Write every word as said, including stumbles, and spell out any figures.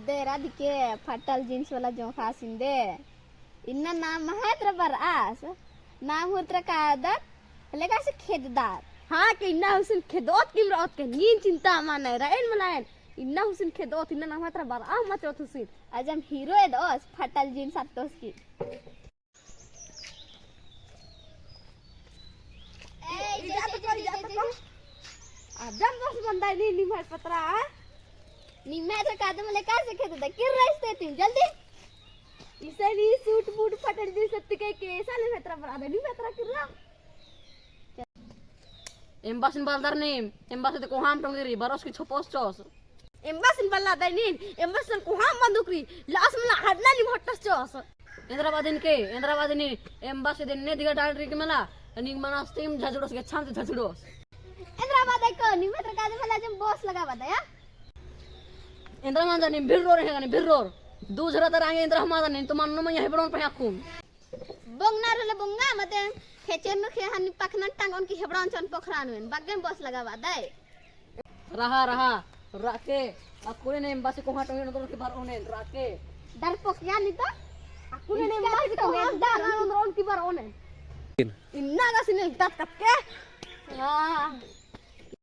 देरा दिके फटल jeans वाला जोंख़ा सिंदे। इन्ना नाम महत रबर आस। नाम हुरतरा कादत, लेका से खेददार। हाँ, के इन्ना हुसिन खेदोत किम रओत के, नीन चिंता मा नय रएन मलायन। इन्ना हुसिन खेदोत, इन्ना नाम हतरा बर आ मचोत हुसिन। अजम hero एदोस, फटल jeans अत्तोस की। ए, इजा तो को, इजा तो को। अजम बस बंदा नी निम्है पतरा, आ? निम्है तो कादम लेका से खेददा, किर रइस ते तिम, जल्दी। इसे नी suit boot फटल jeans सत्ती के, के साले मेतरा पर आदा, नी मेतरा किर्रा। एम्बासिन बलदर नीम, एम्बासी ते कोहाम टोंगरी, बरोस की छोपोस चोस। एम्बासिन बलदर नीम, एम्बासिन कोहाम बंदुकरी, लास मला हटना नीम हटस चोस। एन्द्रा बादिन के, एन्द्रा बादिन, एम्बासी दिन ने दिगा डाल रिक मला, निक मनास तिम झझड़ोस, गेच्छाम ते झझड़ोस। एन्द्रा बादे को, नीम एन्द्रा कादे मला जम boss लगा बादे, या? एन्द्रा मंजा नीम भिर्रोर है, नीम भिर्रोर। दू झरा तर आगे एन्द्रा हमादा नीम, तो मन्नो मैं हेबड़ोन पहया खून। बोंगना रहले बोंगा मते, खेचेर नु खे हनी पखनन टांगोन की हेबड़ोन चन पोखरान वेन, बग्गेन boss लगा बादे। रहा, रहा, राके, अक्कुने ने एम्बासी कोहा टोंगे नदर के बार ओने, राके। डरपोक या नी तो? अक्कुने ने एम्बासी कोहा डर ओन रोन की बार ओने। इन्ना गा सिने दत कतके। हाँ।